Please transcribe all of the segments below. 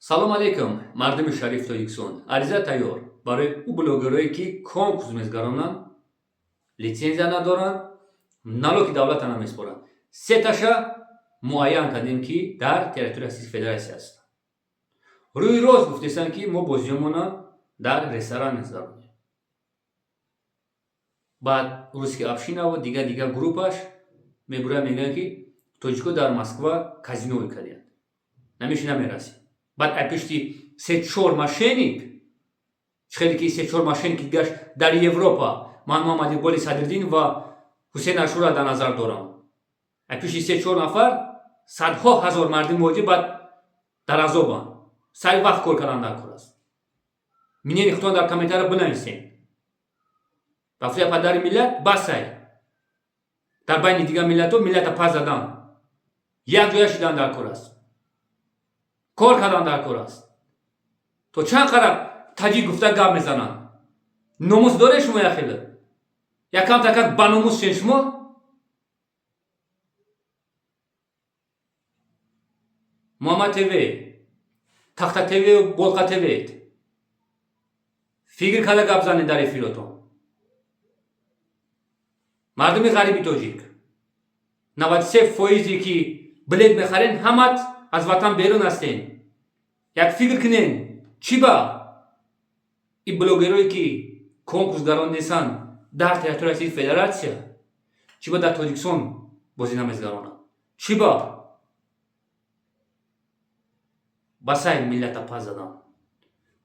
Салом алейкум, мардуми шариф Тоҷикистон! Ариза тайёр барои ӯ блогерое, ки конкурс мезгаронанд, литсензия надоранд, налоги давлата намеспоранд. Сеташа муайян кардем, ки дар территорияи Российской Федерация ҳастанд. Рӯи рост гуфтестанд, ки мо бозиёмона дар ресторан мезгаронем. Баъд русский общинаву дигар дигар группаш мебурад, мегӯянд, ки тоҷико дар Москва казино кардиянд. Намеши намерасӣ. Баъд ай пишти се-чор мошенник, хеле ки се-чор мошенник гашт дар Европа, ман Муҳаммад Иқболи Садриддин ва Ҳусейн Ашура дар назар дорам, ай пишти се-чор нафар садҳо ҳазор мардуми муҳоҷир баъд дар азобанд. Сари вақт кор кардан дар кор аст. Мнение худтон дар комментария бинависем. Ба фикри падари миллат, басай дар байни дигар миллатҳо миллата пас задан. Як ҷоя шидан дар кор аст, кор кардан дар кор аст. То чанд қадар таҷик гуфта гап мезананд? Номус доред шумо? Яхеле якам такак ба номус шен шумо. Муҳаммад ТВ, Тахта ТВ, Болқа ТВ, фикр карда гап занед дар эфиротон. Мардуми ғариби тоҷик, 93 фоизе, ки билет мехарен, ҳамат аз ватан берун ҳастен. Як фикр кунен, чӣ ба и блогерое, ки конкурсгарон нестанд дар территорияи Российской Федерация, чӣ ба дар Тоҷикистон бозӣ намезгаронанд? Чӣ ба басай миллата пас задан?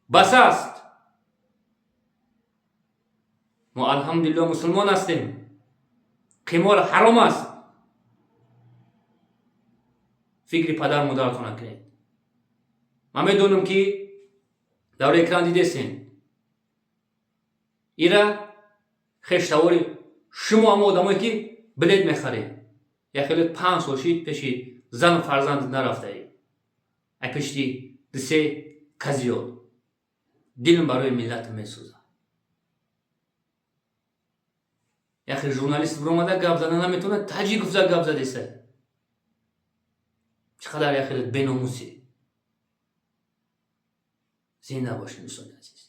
Бас аст! Мо, алҳамдулилло, мусулмон ҳастем. Қимор ҳаром аст. Фикри падару модаратона кунед. Ман медонам, ки дар экран дидесен ира хештавори шумо, ҳамо одамое, ки билет мехаред. Яхеле 5 сол шид, пеши зану фарзанд нарафтаӣ, ай пешти дусе казиёд. Дилм барои миллатам месӯзад. Яхе журналист биромада гап зада наметавонад, таҷик гуфта гап задеса. Чӣ қадар яхеле беномусӣ! Зинда бошед, дӯстони азиз.